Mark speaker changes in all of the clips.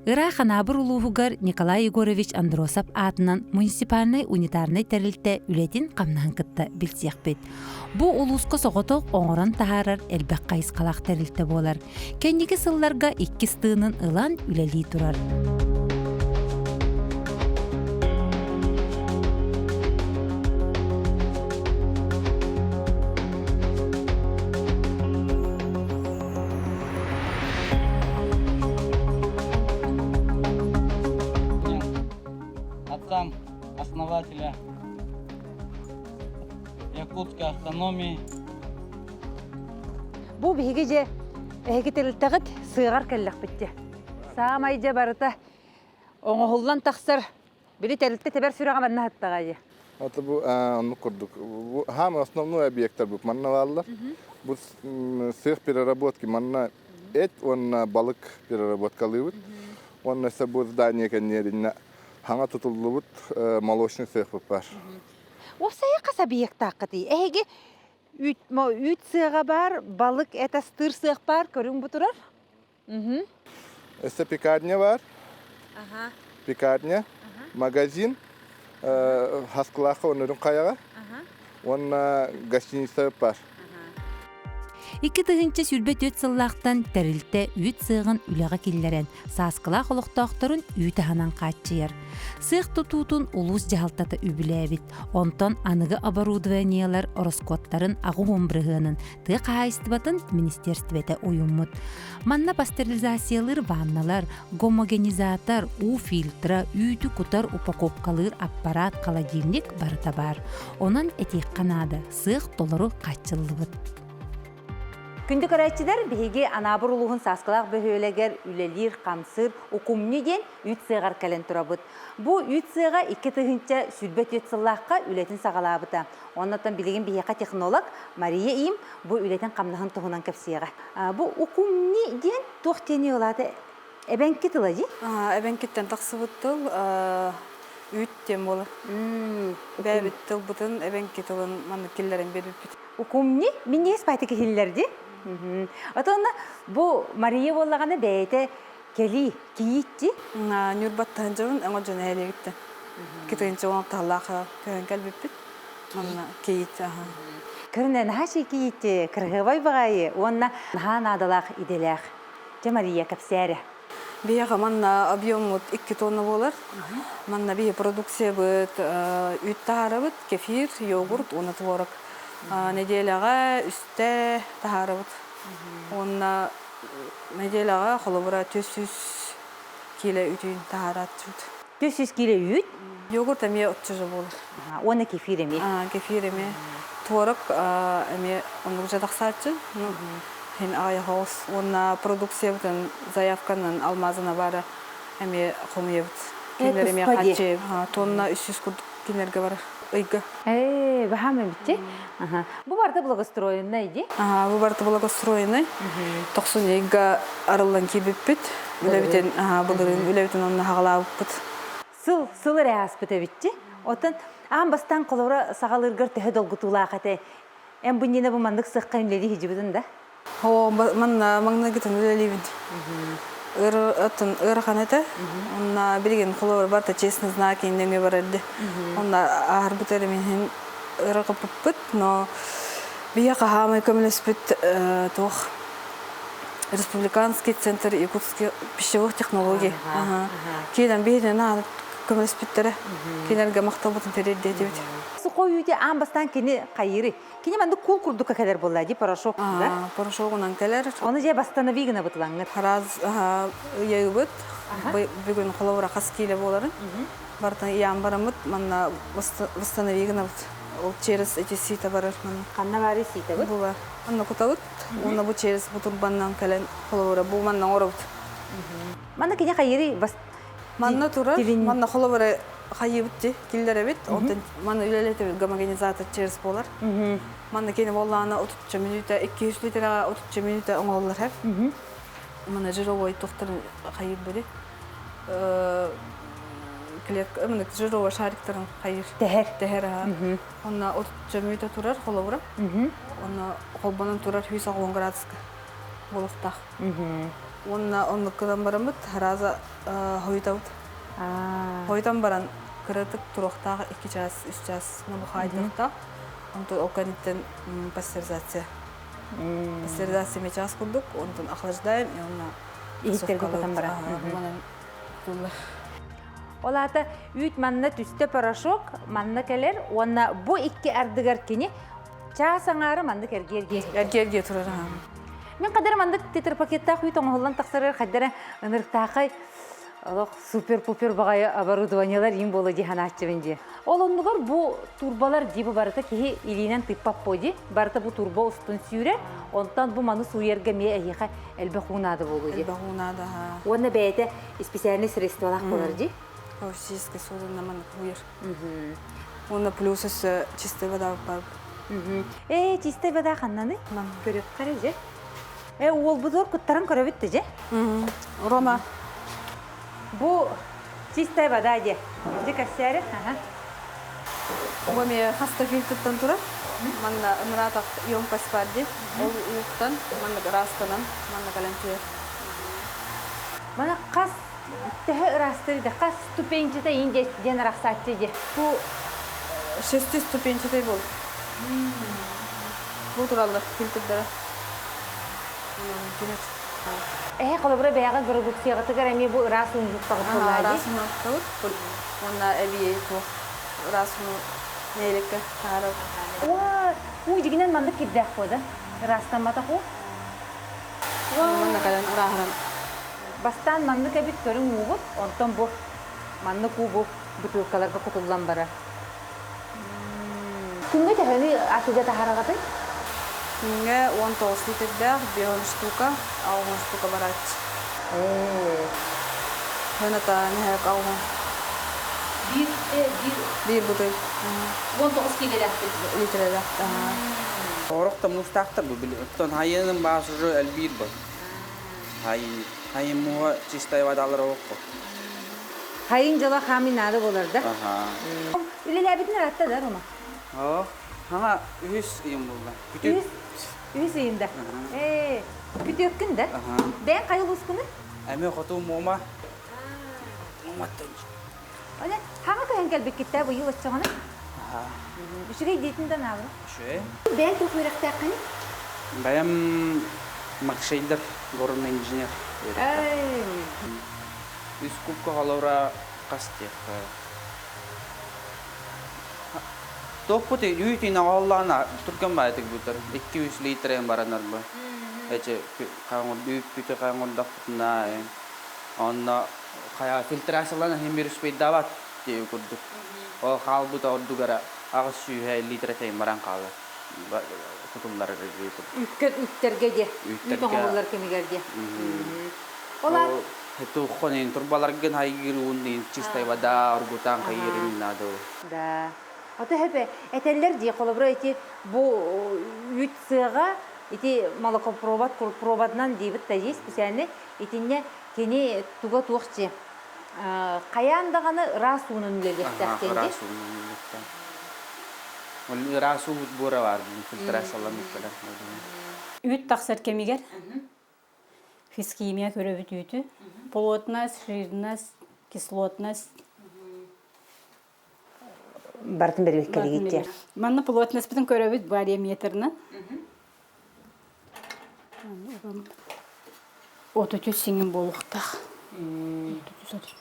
Speaker 1: Ыраах Анаабыр улууһугар Николай Егорович Андросов аатынан муниципальнай унитарнай тэрилтэ үлэтин-хамнаһын кытта билсиэхпит. Бу улууска соҕотох оҥорон таһаарар элбэх хайысхалаах тэрилтэ буолар. Кэнники сылларга иккис тыынын ылан үлэлии турар.
Speaker 2: Отцам основателя Якутской автономии.
Speaker 1: Бу биһиги же эһиги тэрилтэҕит сыаҕар кэллэхпит дьэ. Саамай дьэ барыта оҥоһуллан тахсар били тэрилтэ тэбэр сүрэҕэ манна сыттаҕа дьэ.
Speaker 3: Это бу оннук курдук. Бу хаамы основной объекттар бу манна бааллар. Бу сыах переработки манна эт уонна балык переработкалыыбыт. Уонна өссө бу здание кэнниэриннэ хаҥа тутуллубут молочный цехпыт бар.
Speaker 1: Уопсайа хас объектааххытый? Эһиги үүт, үүт сыаҕа бар, балык эт астыыр сыах бар, көрүҥ бу турар.
Speaker 3: Өссө пекарня бар. Пекарня, магазин, Хаскылаахха оннорун хайаҕа уонна гостиница бар.
Speaker 1: 2024 сыллаахтан тэрилтэ үүт сыаҕын үлэҕэ киллэрэн, Сааскылаах олохтоохторун үүт аһынан хааччыйар. Сыах тутуутун улуус дьаһалтата үбүлээбит. Онтон аныгы оборудованиелар ороскуоттарын 80 бырыһыанын тыа хаһаайыстыбатын министиэристибэтэ уйуммут. Манна пастеризациялыыр ванналар, гомогенизатор, уу фильтра, үүтү кутар упаковкалыыр аппарат, холодильник барыта баар. Онон этиэххэ наада, сыах толору хааччыллыбыт. Күндү көрөөччүлэр, биһиги Анаабыр улууһун Сааскылаах бөһүөлэгэр үлэлиир-хамсыыр Укумньу диэн үүт сыаҕар кэлэн турабыт. Бу үүт сыаҕа 2024 сыллаахха үлэтин саҕалаабыта. Оннотон билигин биһиэхэ технолог Мария Им бу үлэтин-хамнаһын туһунан кэпсиэҕэ. Бу Укумни диэн туох диэни ылаата эбэҥки тыла дии?
Speaker 4: Эбэҥкиттэн тахсыбыт тыл үүт диэн буолар. Бэйэбит тылбытын эбэҥки тылын маннык киллэрэн биэрбиппит.
Speaker 1: Укумни минньигэс баайта киһиллэр дии. Отонно бу Мария буоллаҕына бэйэтэ кэлии, кийиитти.
Speaker 4: Ньурбаттан дьонун өҥө дьон эһэлиэбиттэн. Кытыынча уон алталаах көһөн кэлбиппит. Манна кийиит аха.
Speaker 1: Көрүнэ наһаа чэй кийиитти, кырыһыабай баҕайы уонна наһаа наадалаах идэлээх. Дьэ Мария кэпсээрэ.
Speaker 4: Биһиэхэ манна объеммут 2 тонна буолар. Манна биһи продукциябыт үүт таһаарабыт, кефир, йогурт уонна творог. Нэдиэлэҕэ үстэ таһаарабыт. Уонна нэдиэлэҕэ холобура 400 киилэ үүтүн таһаарааччыбыт.
Speaker 1: 400 киилэ үүт?
Speaker 4: Йогурт эмиэ оччо буолар.
Speaker 1: Уонна кефир эмиэ?
Speaker 4: Кефир эмиэ. Творог эмиэ оннук же тахсааччы. Хин аҕыйах оҕус уонна продукциябытын заявканан алмазына баара эмиэ хомуйабыт. Кинилэр эмиэ хаччы тонна 300 курдук кинилэргэ барар ыйга.
Speaker 1: Ээ, баһаам эбитчи. Бу барыта благоустроенный ди?
Speaker 4: Бу барыта благоустроенный. Тохсунньуга арыллан киирбиппит. Үлэбитин былырыын үлэбитин онно хаҕалаабыппыт.
Speaker 1: Сыл, сыл эрэ ааспыт эбитчи. Оттон аан бастаан холобура саҕалыыргар төһө долгутуулаах этэ? Эн бу иннинэ бу маннык сыахха үлэлии сылдьыбытын да?
Speaker 4: Оо, манна маҥнайгытын үлэлиибин. Атын ыарахан этэ. Онно билигин холобур барыта честный знак нөҥүө барар ди. Онно ааһарбыт эрэ мин ыарахаппыппыт, но биһиэхэ хаамай көмөлөспүт туох Республиканский центр якутских пищевых технологий. Киинэн биһинэн ааны көмөлөспүттэрэ. Кинилэргэ махталбытын тириэрдиэтибит.
Speaker 1: Сухой үүтэ аан бастаан кини хайыырый? Кини маннык куул курдукка кэлэр буолла дии порошок да?
Speaker 4: Порошогунан кэлэр.
Speaker 1: Ону дьэ восстанови гына бытылаҥҥыт.
Speaker 4: Хараз ыйыыбыт. Бүгүн холобура хас киилэ буоларын. Барытын ыйаан бараммыт манна восстанови гынабыт. Ол через эти сита барар манна.
Speaker 1: Ханна баары сиитабыт?
Speaker 4: Була. Онно кутабыт. Уонна бу через бу турбаннан кэлэн холобура бу манна оҥоробут.
Speaker 1: Манна кини хайыырый
Speaker 4: Манна турар, манна холобура хайыыбыт дии киллэрэбит. Онтон манна үлэлэтэбит гомогенизатор через буолар. Манна кини буоллаҕына 30 мүнүүтэ, 200 литрэҕэ 30 мүнүүтэ оҥоһуллар һэр. Манна жировой туохтарын хайыыр били. Клетка, мына жировой шариктарын хайыыр.
Speaker 1: Тэһэр.
Speaker 4: Тэһэр аха. Онно 30 мүнүүтэ турар холобура. Онно холбонон турар 180 градуска буолуохтаах. Уонна оннук гынан бараммыт сразу хойутабыт. Хойутан баран кыратык туруохтаах 2 чаас, 3 чаас набухаайдыахтаах. Онтон ол кэнниттэн пастеризация. Пастеризация эмиэ чаас курдук, онтон охлаждаем и онно
Speaker 1: Иһиттэргэ кутан баран.
Speaker 4: Манан туллар.
Speaker 1: Ол аата үүт манна түстэ порошок манна кэлэр уонна бу икки ардыгар кини чаас аҥаара маннык эргиэргиэ
Speaker 4: Эргиэргиэ турар.
Speaker 1: Мин қадар маннык тетрапакеттаах үүт оҥоһуллан тахсарыгар хайдара ынырыктаахай олох супер-пупер баҕайы оборудованиелар иин буолуо дии санааччыбын дии. Ол оннугар бу турбалар дии бу барыта киһи илиинэн тыыппат буо дии. Барыта бу турба устун сүүрэр. Онтон бу маны сууйарга эмиэ эһиэхэ элбэх уу наада буолуо дии.
Speaker 4: Элбэх уу наада.
Speaker 1: Уонна бэйэтэ специальный средстволаах буолар дии.
Speaker 4: Российский суолунна маннык уйар. Уонна плюс өссө чистая вода бар.
Speaker 1: Ээ, чистая вода ханнаны? Көрүөххэ дьэ. Э, уолбутугар куттаран көрөбүт да дьэ.
Speaker 4: Рома.
Speaker 1: Бу чистая вода дьэ. Дьэ кэссээри. Аха.
Speaker 4: Бу эмиэ хаста фильтртан турар. Манна ымыраатах емкость бар дии. Ол ууттан маннык ыраастанан манна кэлэн түһэр.
Speaker 1: Мана хас төһө ыраастыыр да хас ступенчата иин диэн арахсааччы дьэ.
Speaker 4: Бу шестиступенчатый был. Бу тураллар фильтрдара.
Speaker 1: Эһэ холобура бэйэҕит бородууксуйаҕытыгар эмиэ бу ыраас ууну туттаҕыт буоллаа дии.
Speaker 4: Ыраас ууну туттабыт. Уонна эбии туох ыраас ууну нэһиликкэ таһаарабыт.
Speaker 1: Уа, уу дьигинэн маннык кирдээх буо да? Ыраастамматах уу?
Speaker 4: Манна кэлэн ырааһыран.
Speaker 1: Бастаан маннык эбит көрүҥ уубут, онтон бу маннык уу бу бытыылкаларга кутуллан барар. Күҥҥэ төһөнү атыыга таһаараҕытый?
Speaker 4: Күҥҥэ 19 литрдээх 50 штука, 60 штука барааччы. Хыната нэһэк алҕын.
Speaker 1: Биир биир
Speaker 4: Биир бутый.
Speaker 1: 19 киилэлээхпит.
Speaker 4: Литрэлээх.
Speaker 2: Орох да муустаахтар бу били. Оттон хайыным баас уже элбиир бу. Хайын хайын мууһа чистай водалар оһоххо.
Speaker 1: Хайын дьола хаамый наада болар да.
Speaker 2: Аха.
Speaker 1: Үлэлээбитин ыраатта да, Рома?
Speaker 2: Оо, хана үһүс ыйым булла. Күтү.
Speaker 1: Үһүс үһүс ыйында. Ээ, күтүөккүн да?
Speaker 2: Аха.
Speaker 1: Бэйэҥ хайа улуускуну?
Speaker 2: Эми хоту Муома. Муоматтан.
Speaker 1: Оне, хаҥа көһөн кэлбиккиттэ быйыл оччоҕуна?
Speaker 2: Аха.
Speaker 1: Үчүгэй диэтин да наабы.
Speaker 2: Үчүгэй.
Speaker 1: Бэйэҥ туох үөрэхтээххиний?
Speaker 2: Бэйэм маркшейдер, горный инженер. Үс кубка холобура хас диэххэ. Туохпут үүт оҕоллоон түргэн баайтык бүтэр. 2-3 литрен баранар бу. Эчи үүппүтү хаҥырдахпытына онно хайа фильтрациялан иһин бир успейдаабат диэби курдук. Ол хаалбыта ордугара 800 литр тэйин баран хаалар. Кутуллар
Speaker 1: Үккэ үктэргэ де. Үүт оҥоһуллар кэмигэр де. Ол
Speaker 2: Туххонин турбаларгын хайгыр уун чистай вода оргутан хайырын надо.
Speaker 1: Да. Ото хэпе этеллер дии холобура ити бу үүт сыаҕа ити молокопровод проводынан диибит да есть специальный итинне кини туга туох чи хайаан даҕаны ыраас уунун үлэлиэхтээх диэн
Speaker 2: Ыраас уунун үлэлиэхтээх. Ол ыраас уубут буора баар фильтрацияланып кэлэр.
Speaker 5: Үүт тахсар кэмигэр физхимия көрөбүт үүтү. Плотность, жирность, кислотность.
Speaker 1: Бартын бэрбиккэлигиттер.
Speaker 5: Манна плотностьпытын көрөбүт бариометрынан. 33 сиҥин буолуохтаах. 33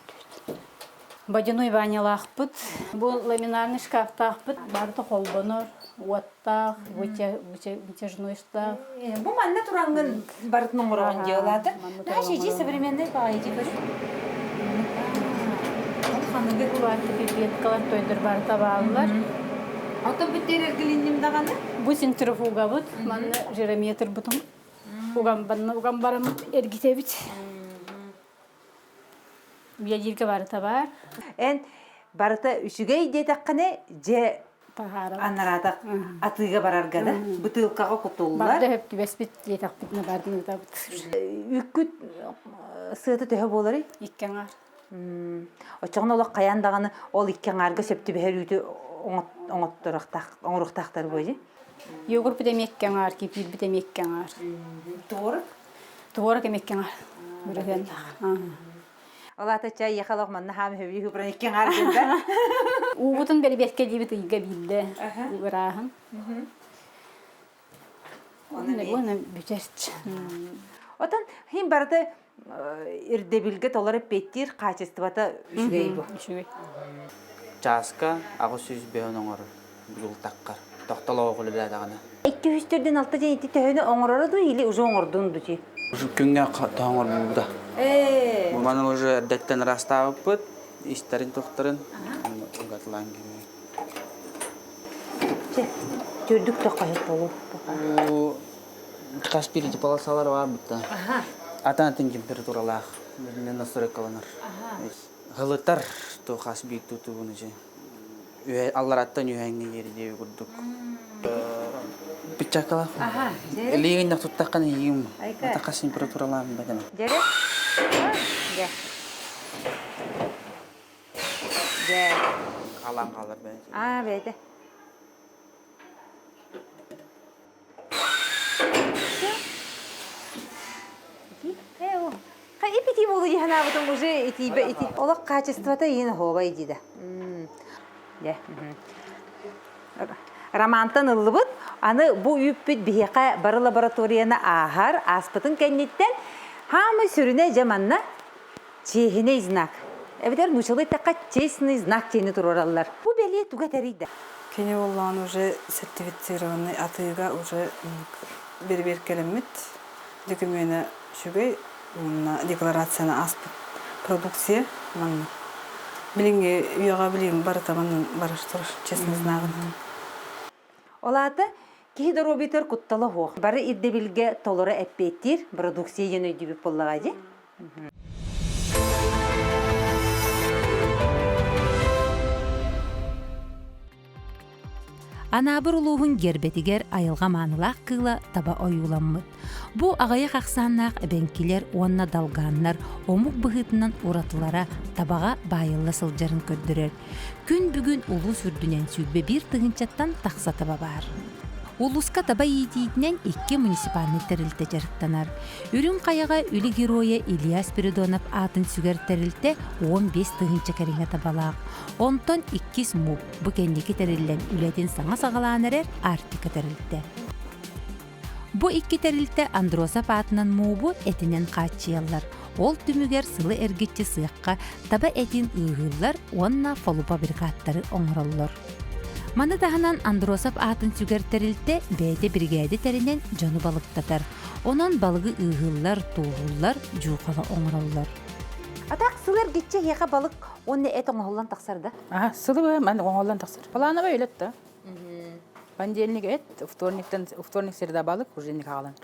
Speaker 5: Водяной ванялаахпыт. Бу ламинарный шкафтаахпыт. Барыта холбонор, уоттаах, вытяжнойстаах.
Speaker 1: Бу манна турангын барытын оҥороҕун дьыалаата. Наша иди современный баҕайы
Speaker 5: Аныгы пипеткалар тойдор барыта бааллар.
Speaker 1: Ото бүттер эргилинним даҕаны?
Speaker 5: Бу центрифугабыт, манна жирометр бутун уган уган баран эргитебит. Биядирге барыта бар.
Speaker 1: Эн барыта үчүгэй диэтэххинэ дьэ анараата атыыга барарга да бытыылкаҕа кутуллар.
Speaker 5: Барда хөп түбэспит диэтэхпитинэ бардын ытабыт.
Speaker 1: Үккүт сыата төһө буоларый?
Speaker 5: Икки аҥаар.
Speaker 1: Оччоҕуна олох хайаан даҕаны ол икки аҥаарга сөп түбэһэр үүтү оҥотторохтаах оҥоруохтаахтар буо дии.
Speaker 5: Йогурт эмиэ икки аҥаар, кефирбит эмиэ икки аҥаар.
Speaker 1: Творог?
Speaker 5: Творог эмиэ икки аҥаар. Бырыһыаннаах.
Speaker 1: Ол аата чай ехалох манна хаам хөбү хыбран иккен ардында.
Speaker 5: Уубутун бэрибиэккэ диибит ыйга биирдэ ырааһын. Уонна бүтэрч.
Speaker 1: Отон хин барыта ирдэбилгэ толору эппиэттиир хаачыстыбата үчүгэй бу.
Speaker 5: Үчүгэй.
Speaker 2: Чааска 800 бөһөн оҥорор бултаккар. Тохтолоох үлэлээтэҕинэ.
Speaker 1: Икки үстөрдөн алта дьэн ити төһөнү оҥороро ду или уже оҥордун ду ти?
Speaker 2: Уже күҥҥэ тоҥор бууда.
Speaker 1: Ээ.
Speaker 2: Бу маны уже эрдэттэн ырастаабыппыт, истэрин тохторун угатлаан кэбиһэ.
Speaker 1: Чэ, түрдүк тоххойот болу.
Speaker 2: Бу хас биир полосалар бар бутта. Атын атын температуралаах настройкаланар. Хылытар то хас биир тутууну же аллараттан үһэҥҥэ диэри диэби курдук. Пичакалах. Илиигин туттаххын иһиим. Ата хас температуралаах бэтэн.
Speaker 1: Дьэрэ. Дьэ. Дьэ.
Speaker 2: Халаан хаалар бэйэтэ.
Speaker 1: Аа, бэйэтэ. Ипити буолу дии уже итиибэ ити олох качествота иин оһуобай дида. Дьэ. Романтан ыллыбыт. Аны бу үүппүт биһиэхэ бары лабораторияны ааһар, ааспытын кэнниттэн хаамай сүрүнэ дьэ манна чиэһинэй знак. Эбэтэр нуучалыы эттэххэ честный знак диэни туруораллар. Бу бэлиэ туга тэрийдэ?
Speaker 4: Кини буоллаҕына уже сертифицированный атыыга уже бэрэбиэркэлэммит докумена үчүгэй уонна декларацияны ааспыт продукция манна. Билиҥҥи үйэҕэ билигин барыта манна барар турар, честно знагын.
Speaker 1: Ол аата киһи доруобуйатыгар куттала суох. Бары ирдэбилгэ толору эппиэттиир продукция диэн өйдүүбүт буоллаҕа дии. Анаабыр улууһун гербэтигэр айылҕа маанылаах кыыла таба ойууламмыт. Бу аҕыйах ахсааннаах эбэҥкилэр уонна долганнар омук быһыытынан уратылара табаҕа баайылла сылдьарын көрдөрөр. Күн бүгүн улуус үрдүнэн 21 тыһыынчаттан тахса таба баар. Улууска таба иитиитинэн икки муниципальнай тэрилтэ дьарыктанар. Үрүҥ Хайаҕа Үлэ Геройа Илья Спиридонов аатын сүгэр тэрилтэ 15 тыһыынча кэриҥэ табалаах. Онтон иккис МУП бу кэнники тэриллэн үлэтин саҥа саҕалаан эрэр Арктика тэрилтэ. Бу икки тэрилтэ Андросов аатынан муубу этинэн хааччыйаллар. Ол түмүгэр сылы эргиччи сыахха таба этин ыыһыыллар уонна полуфабрикаттары оҥороллор. Маны таһынан Андросов аатын сүгэр тэрилтэ бэйэтэ биригээдэ тэринэн дьону балыктатар. Онон балыгы ыыһыыллар, тууһууллар, дьуухала оҥороллор. А так сыл эргиччи эһиэхэ балык уонна эт оҥоһуллан тахсар да?
Speaker 6: Аха, сылы быһа ман оҥоһуллан тахсар. Плановый үлэт да. Понедельник эт, вторниктан вторник среда балык, уже не хаалан.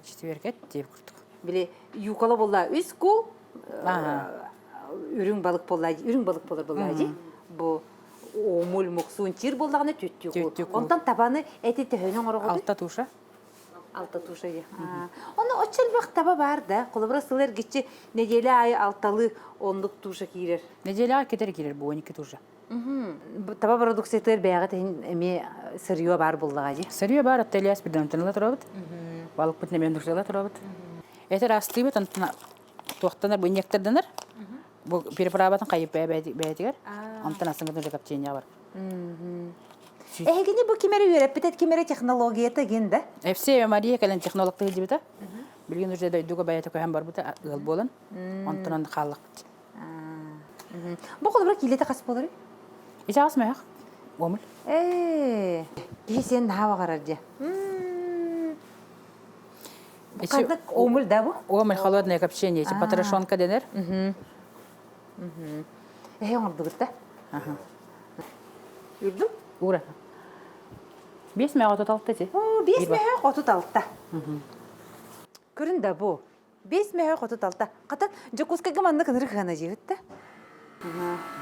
Speaker 6: Четверг эт диэбит курдук.
Speaker 1: Били юкала буолла үс кул үрүҥ балык буолла үрүҥ балык буолар буолла дии. Бу омул муксуун чир буоллаҕына түттүү кул. Онтон табаны эти төһөнү оҥороҕут?
Speaker 6: Алта туша.
Speaker 1: Алта туша дии. Ону оччо элбэх таба бар да. Холобура сыл эргиччи неделя аайы алталыы оннук туша киирэр.
Speaker 6: Неделяҕа кетер киирэр бу 12 туша.
Speaker 1: Таба продукциятыгар бэйэҕит иһин эмиэ сырье баар буоллаҕа дии.
Speaker 6: Сырье баар, отто Ильяс Бирдантыныла туруобут. Балыкпытын эмиэ нурсыла туруобут. Этер астыыбыт, онтон туохтанар, бу инъекторданар. Бу переправатын хайып бэйэтигэр. Онтон асыҥгытын уже копчение бар.
Speaker 1: Эһигини бу ким эрэ үөрэппит ким эрэ технологията гин да?
Speaker 6: Евсеева Мария кэлэн технологтыы сылдьыбыта. Билигин уже дойдуга бэйэтэ көһөн барбыта ыал буолан. Онтон хааллахпыт.
Speaker 1: Бу холобура киилэтэ хас буоларый?
Speaker 6: Ичаҕас мөһөх. Уомул.
Speaker 1: Ээ, киһи сиэн наһаа баҕарар дьэ. Ханнык омул да бу?
Speaker 6: Омуль холодное копчение, эти потрошонка денер.
Speaker 1: Эһэ оҥордугут да? Үрдүм?
Speaker 6: Ура. Биэс мөҕө 36 ти.
Speaker 1: Оо, биэс мөһө 36. Көрүн да бу. Биэс мөһө 36. Хата Дьокуускайга маннык ынырык ыһана дьиэбит да.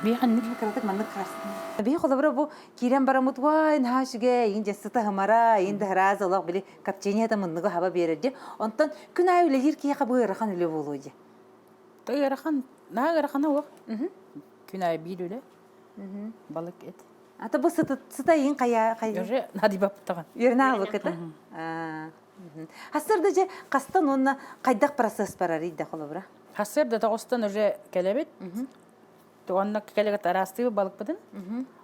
Speaker 6: Биэхэнник.
Speaker 1: Кыратык маннык хаарсын. Биһи холобура бу киирэн бараммыт уай наһаа үчүгэй, иин дьэ сыта хымара, иин да ыраас олох били копчение да муннугу хаба биэрэр дьэ. Онтон күн аайы үлэлиир киһиэхэ бу ыарахан үлэ буолуо дьэ.
Speaker 6: Ыарахан, наһаа ыарахана уох. Күн аайы биир үлэ. Балык эт.
Speaker 1: Ата бу сыта иин хайа хайа.
Speaker 6: Уже надибаптаҕын.
Speaker 1: Үөрэнэ алыкыта. Хасырда же хастан уонна хайдах процесс барар ийда холобура?
Speaker 6: Хасырда тоҕустан уже кэлэбит. Онно кэлэгэт араастыыбыт балыкпытын.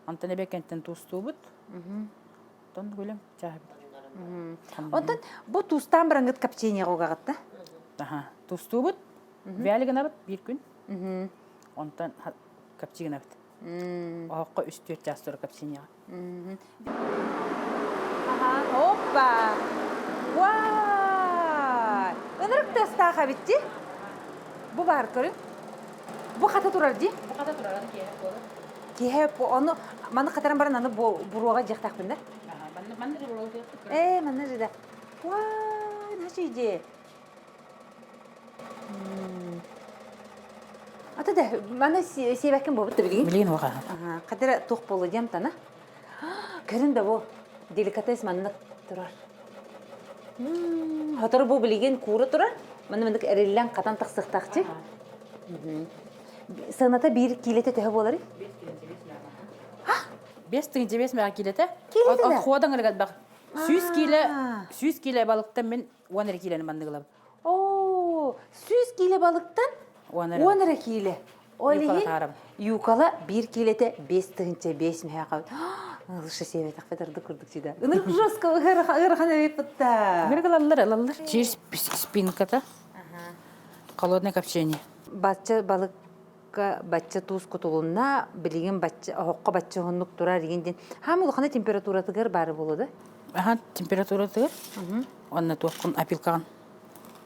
Speaker 6: Онтон эбэкэнтэн туустуубут. Онтон гүлүм чаһыбыт.
Speaker 1: Онтон бу туустаан бараҥыт копчение угаҕытта?
Speaker 6: Аха, туустуубут. Вяли гынабыт биир күн. Онтон копчи гынабыт. Оһоххо үс-түөрт чаас тура копчениеҕа.
Speaker 1: Опа! Вау! Ынырык тыастаах эбит дии. Бу баар көрүҥ. Бу хата турар дии.
Speaker 6: Бу хата турар, аны киэһэ буолар.
Speaker 1: Киэһэ ону маны хатаран баран аны буруоҕа дьиэхтээхпин да?
Speaker 6: Манна же буруоҕа дьиэхтээхпин.
Speaker 1: Ээ, манна же да. Вау, наша идея. Ата да, маны сиэбэккин буолбут да билигин?
Speaker 6: Билигин уоха.
Speaker 1: Хатыра туох буолла диэм тана. Көрүн да бу деликатес маннык турар. Хотору бу билигин куура турар. Манна маннык эриллэн хатан тахсыахтаахчы. Сыаната биир киилэтэ төһө буоларый?
Speaker 6: 5 тыһыынча 5 мөҕө киилэтэ.
Speaker 1: Киилэтэ да?
Speaker 6: Отходан ырыгат 100 киилэ 100 киилэ балыктан мин 10 эрэ киилэни манныгылабын.
Speaker 1: Оо, 100 киилэ балыктан 10 эрэ киилэ. Ол иһин юкала биир киилэтэ 5 тыһыынча 5 мөһө Лучше сиэбэтэхпит ордук курдук сида. Ынырык жестко ыарахан эбиппытта.
Speaker 6: Ынырык ылаллар, ылаллар. Через спинката. Холодное копчение.
Speaker 1: Бачча балыкка бачча туус кутулунна, билигин бачча оһоххо бачча уһуннук турар игин диэн. Хаам улахана температуратыгар баары болу да?
Speaker 6: Аха, температуратыгар. Онно туоххун опилкаҕын.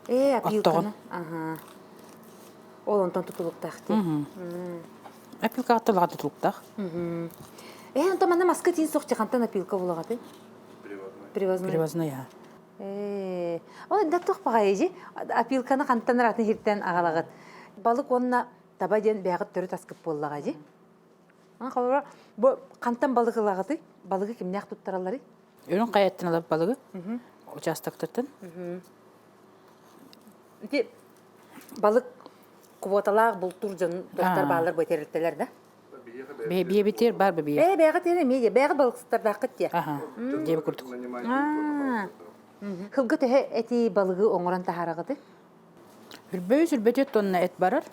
Speaker 1: Ээ, опилканы. Аха. Ол онтон тутулуктаах дии.
Speaker 6: Опилкаҕа тылаҕа тутулуктаах.
Speaker 1: Ээ, онтон манна маска тиин суох хантан опилка булаҕатын? Привозной.
Speaker 6: Привозной, а.
Speaker 1: Ээ, ол да туох баҕайы дии. Опилканы хантан атын хиртэн аҕалаҕыт. Балык уонна таба диэн бэйэҕит төрүт аскыт буоллаҕа дии. Холобура, бу хантан балык ылаҕытый? Балыгы кимнээх туттаралларый?
Speaker 6: Үрүҥ хайаттан ылар балыгы участоктартан.
Speaker 1: Ити балык квоталаах бултуур дьон доктор бааллар бу тэрилтэлэр да?
Speaker 6: Биэбитир бар бие.
Speaker 1: Ээ, бэйэҕит эрэ эмиэ бэйэҕит балыксыттардааххыт диэ.
Speaker 6: Аха, диэби курдук.
Speaker 1: Хылга төһө эти балыгы оҥорон таһаараҕытый?
Speaker 6: Үрбөйүс үрбөтүөт тонна эт барар.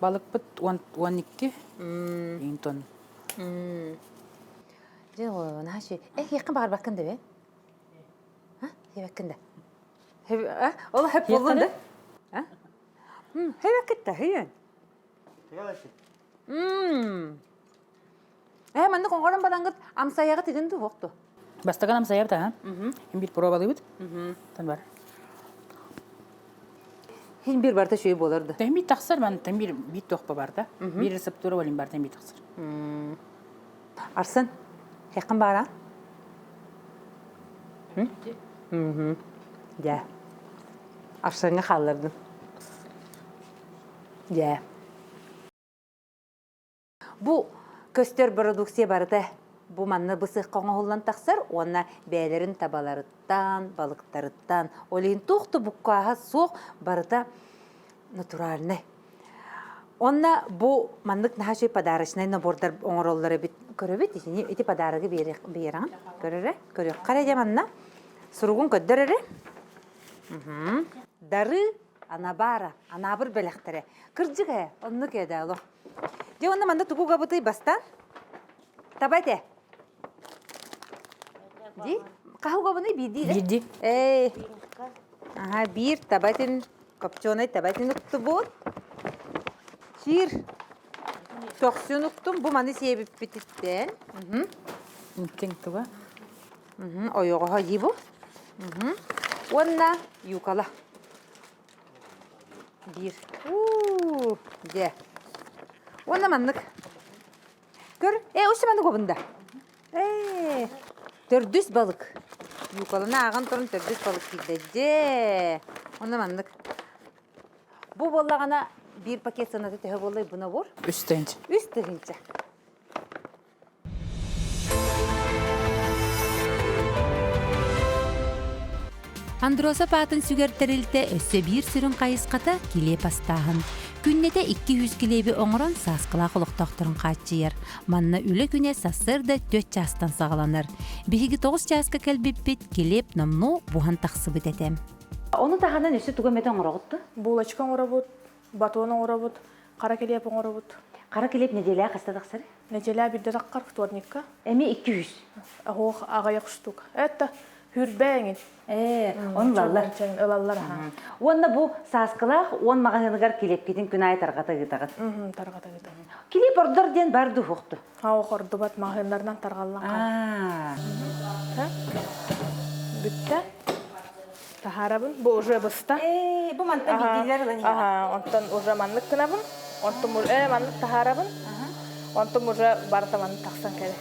Speaker 6: Балыкпыт 12 тонна.
Speaker 1: Дьэ, наһаа Э, иэххин баҕарбаккын да бе? А, иэбэккин да? Ол хөп буоллун да? А? Хэбэккит да, хэйэн. Э, маннык оҥорон бараҥгыт амсайаҕыт игин ду хоқту?
Speaker 6: Бастакан амсайабыт аха. Хин бир пробалыыбыт. Тан бар.
Speaker 1: Хин бир барта шөй болар да.
Speaker 6: Тэн бир тахсар ман тэн бир бит тохпа бар да. Бир рецептура болин бар тэн бир тахсар.
Speaker 1: Арсен, хеккин баара? Дьэ. Арсеҥҥа хааллардым. Дьэ. Бу көстөр продукция барыта бу манна бысыахха оҥоһуллан тахсар уонна бэйэлэрин табаларыттан, балыктарыттан, ол иһин туох да буккааһа суох барыта натуральнай. Онно бу маннык наһаа үчүгэй подарочнай набордар оҥороллор эбит. Көрөбүт итини ити подарогы биэрэҕин. Көрөрө, көрүөххэ эрэ дьэ манна. Суругун көрдөр эрэ. Дары Анабара, Анаабыр бэлэхтэрэ. Кырдьык ээ, оннук ээ да олох. Дьэ уонна манна тугу угабытый бастаан? Таба этэ. Ди? Хаһы угабыный биирдии да?
Speaker 6: Биирдии.
Speaker 1: Эй. Аха, биир таба этин, копченый таба этин уктубут. Сир. Көхсүн уктум, бу маны сиэбиппититтэн.
Speaker 6: Интиҥ туга?
Speaker 1: Ойоҕоһо дии бу. Уонна юкала. Биир. Уу, дьэ. Уонна маннык. Көр, э, өссө маннык обунда. Ээ, төрдүс балык. Юкаланы ааҕан туран төрдүс балык киирдэ. Дьэ. Онно маннык. Бу буоллаҕына биир пакет сыаната төһө буоллай бу набор?
Speaker 6: 3 тыһыынча.
Speaker 1: 3 тыһыынча.
Speaker 7: Андросов аатын сүгэр тэрилтэ өссө биир сүрүн хайысхата килиэп астааһын.
Speaker 1: Күннэтэ 200 килиэби оҥорон Сааскылаах олохтоохторун хааччыйар. Манна үлэ күнэ сарсыарда 4 чаастан саҕаланар. Биһиги 9 чааска кэлбиппит, килиэп номнуо буһан тахсыбыт этэ. Ону таһынан өссө тугу эмэтэ оҥороҕут дуо?
Speaker 7: Булочка оҥоробут, батон оҥоробут, хара килиэп оҥоробут.
Speaker 1: Хара килиэп нэдиэлэҕэ хаста тахсар?
Speaker 7: Нэдиэлэ биирдэ таххар вторникка.
Speaker 1: Эмиэ 200.
Speaker 7: Оһох аҕыйах штук. Это хүрбэ эҥин.
Speaker 1: Ээ, он ылаллар.
Speaker 7: Ылаллар аха.
Speaker 1: Уонна бу Сааскылаах уон маҕаһыыныгар килиэпкитин күн аайы тарҕата ыытаҕыт.
Speaker 7: Тарҕата ыытабыт.
Speaker 1: Килиэп ордор диэн бар дуу
Speaker 7: Ох, ордубат маҕаһыыннарынан тарҕаллан хаалар. Бүттэ. Таһаарабын. Бу уже быста.
Speaker 1: Ээ, бу мантан биирдиилэр ылан иһэҕин.
Speaker 7: Аха, онтон уже маннык гынабын. Онтон э маннык таһаарабын. Онтон уже барыта маннык тахсан кэлэр.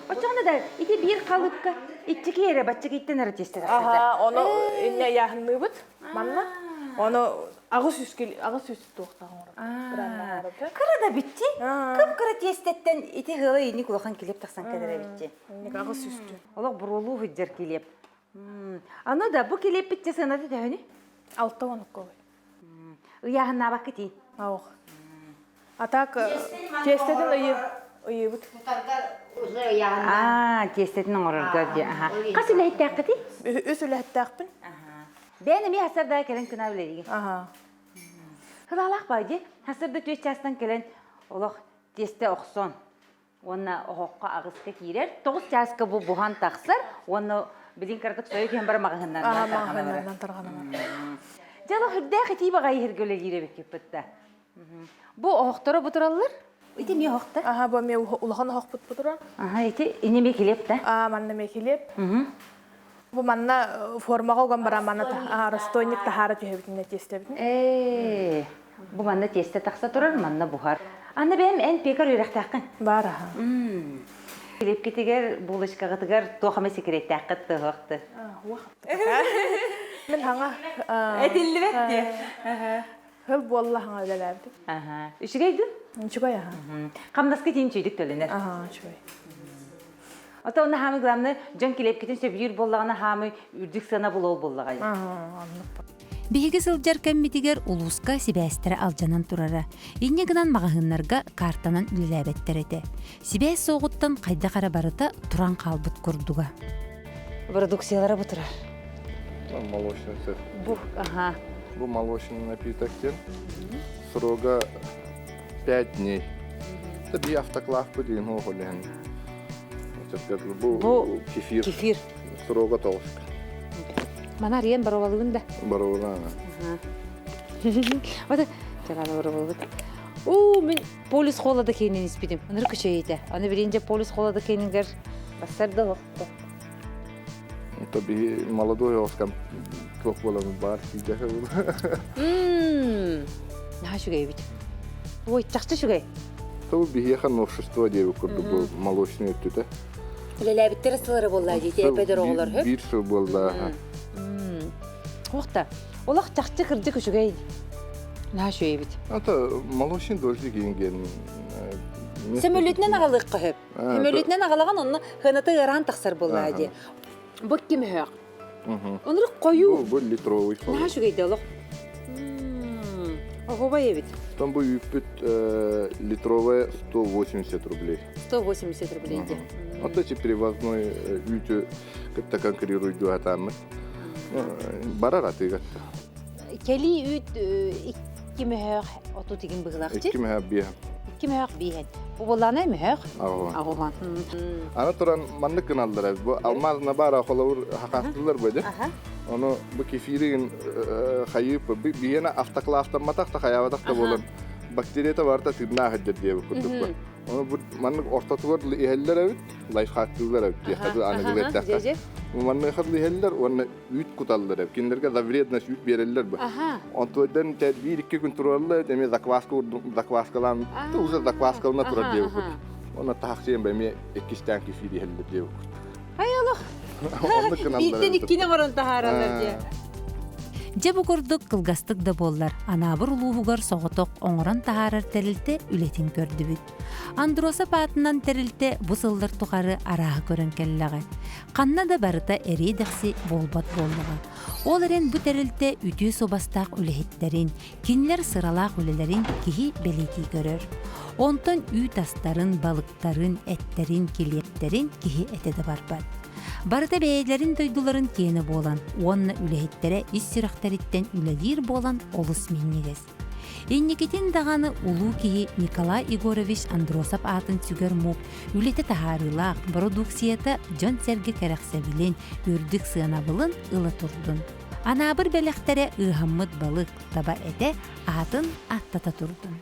Speaker 1: Оччоҕуна да ити биир халыпка иччики эрэ баччыгыйтан эрэ тиэстэ тахсар.
Speaker 7: Аха, ону инне ыйааһынныыбыт манна. Ону 800 туохтаах оҥоробут.
Speaker 1: Кыра да битти. Кып-кыра тиэстэттэн ити ыала инник улахан килиэп тахсан кэлэр эбитти.
Speaker 7: 800
Speaker 1: Олох буруолуу сылдьар килиэп. Аны да бу килиэппит те сыаната төһөнүй?
Speaker 7: Алта онукка
Speaker 1: Ыйааһыннаабакка тиий.
Speaker 7: Аух. А так тиэстэтин ыйы ыйыбыт.
Speaker 1: Аа, тиэстэтин оҥорорго дии. Аха. Хас үлэһиттээххитий?
Speaker 7: Үс үлэһиттээхпин.
Speaker 1: Бэйэн эмиэ хасарда кэлэн күнаа үлэлиигин.
Speaker 7: Аха.
Speaker 1: Хылаалаах баа дии. Хасарда түөс чаастан кэлэн олох тиэстэ охсон уонна оһоххо аҕыска киирэр. Тоҕус чааска бу буһан тахсар уонна билин кыратык сойо түһэн баран маҕаһыыннарынан
Speaker 7: тарҕанар. тарҕанар.
Speaker 1: Дьэ олох үрдээх итии баҕайы иһиргэ үлэлиир эбиккит да. Бу оһохторо бутураллар. Ити эмиэ оһохтор.
Speaker 7: Аха, бу эмиэ улахан оһохпут бутурар.
Speaker 1: Аха, ити ини эмиэ килиэп да?
Speaker 7: Аа, манна эмиэ килиэп. Бу манна формаҕа уган баран манна расстойник таһаара түһэбитин тиэстэбитин.
Speaker 1: Ээ, бу манна тиэстэ тахса турар, манна буһар. Аны бэйэм эн пекарь үөрэхтээххин.
Speaker 7: Баар аха.
Speaker 1: Килиэпкитигэр, булочкаҕытыгар туох эмэ секреттээххит туһуохты.
Speaker 7: Мин хаҥа.
Speaker 1: Этиллибэт диye.
Speaker 7: Хыл буолла хаҥа үлэлээбитим.
Speaker 1: Аха. Үчүгэй дуу?
Speaker 7: Үчүгэй аха.
Speaker 1: Хамнаска тиин үчүгүйдүк төлөнөр.
Speaker 7: Аха, үчүгэй.
Speaker 1: Ото онно хаамы главное дьон килиэпкитин сөбүлүүр буоллаҕына хаамы үрдүк сыана булуол буоллаҕай. Биһиги сылдьар кэммитигэр улууска сибээстэрэ алдьанан турара. Инньэ гынан маҕаһыыннарга картанан үлэлээбэттэр этэ. Сибээс суоҕуттан хайдах эрэ барыта туран хаалбыт курдуга. Продукциялара бу турар.
Speaker 3: Молочный сыр.
Speaker 1: Бу, ага.
Speaker 3: Бу молочный напиток диэн срога 5 дней. Это би автоклав диэн хоолehen. Бу кефир.
Speaker 1: Кефир.
Speaker 3: Срога тоҕуска.
Speaker 1: Мана арыйан боруобалыыбын да.
Speaker 3: Боруобалаана.
Speaker 1: Вот чараана боруобалыбыт. Уу, мин полис холода кейинин испитим. Ынырык үчүгэй Аны билинже полис холода кейинингер бассар да олохто.
Speaker 3: Это би молодой оскам туох буолан баар тиийдэ.
Speaker 1: Наһаа үчүгэй эбит. Ой, чахчы үчүгэй.
Speaker 3: Тыл биһиэхэ новшество диэбит курдук бу молочный өттүтэ.
Speaker 1: Үлэлээбиттэрэ сылары буолла дии, эпэдэр оҕолор хөп.
Speaker 3: Биир сыл буолла.
Speaker 1: Уохта, олох чахчы кырдьык үчүгэй. Наһаа үчүгэй эбит.
Speaker 3: Это молочный дождик диэн
Speaker 1: Сөмөлүтүнэн аҕалыахха сөп. Сөмөлүтүнэн аҕалаҕын онно хыната ыараан тахсар буоллаа дии. Бу кимөһөөх. Онурук хойуу.
Speaker 3: Бу литровый.
Speaker 1: Наһаа үчүгэй да олох. Оһуобай эбит.
Speaker 3: Там бу үүппүт литровая 180 рублей.
Speaker 1: 180 рублей дии.
Speaker 3: Вот эти привозной үүтү кытта конкурируйду атааммыт. Барар атыыга.
Speaker 1: Кэлии үүт икки мөһөөх оту тигин быһылаах
Speaker 3: Икки мөһөөх биэһэн.
Speaker 1: Икки мөһөөх биэһэн. Бу буоллаанай мөһөөх?
Speaker 3: Аҕуһан. Аны туран маннык гыналлар бу алмаз набара холобур хакастылар бу Ону бу кефиригин хайып биһиэнэ автоклавтамматах да хайаабатах да буолан бактерията барыта тыыннаах сылдьар диэбит курдук бу. Ону бу маннык ортотугар иһэллэр эбит, лайфхактыылар эбит диэххэ аныгылыы эттэххэ. Манныха иһэллэр уонна үүт куталлар эбит. Кинилэргэ за вредность үүт биэрэллэр бу. Онтуойдан биир-икки күн тураллар эмиэ закваска закваскалаан уже закваскалана турар диэбит. Онно таһахсыйан эмиэ иккистээн кефир иһэллэр диэбит.
Speaker 1: Ай олох. Бииртэн иккини оҥорон таһаараллар дии. Дьэ бу курдук кылгастык да буоллар, Анаабыр улууһугар соҕотох оҥорон таһаарар тэрилтэ үлэтин көрдүбүт. Андросов аатынан тэрилтэ бу сыллар тухары арааһы көрөн кэллэҕэ. Ханна да барыта эриэ-дэхси буолбат буоллаҕа. Ол эрэн бу тэрилтэ үтүө суобастаах үлэһиттэрин, кинилэр сыралаах үлэлэрин киһи бэлиэтии көрөр. Онтон үүт астарын, балыктарын, эттэрин, килиэптэрин киһи этэ да барбат. Барыта бэйэлэрин дойдуларын киэнэ буолан уонна үлэһиттэрэ ис сүрэхтэриттэн үлэлиир буолан олус минньигэс. Инникитин даҕаны улуу киһи Николай Егорович Андросов аатын сүгэр муп үлэтэ таһаарыылаах бородууксуйата дьон-сэргэ кэрэхсэбилин, үрдүк сыанабылын ыла турдун. Анаабыр бэлэхтэрэ ыыһаммыт балык, таба этэ аатын ааттата турдун.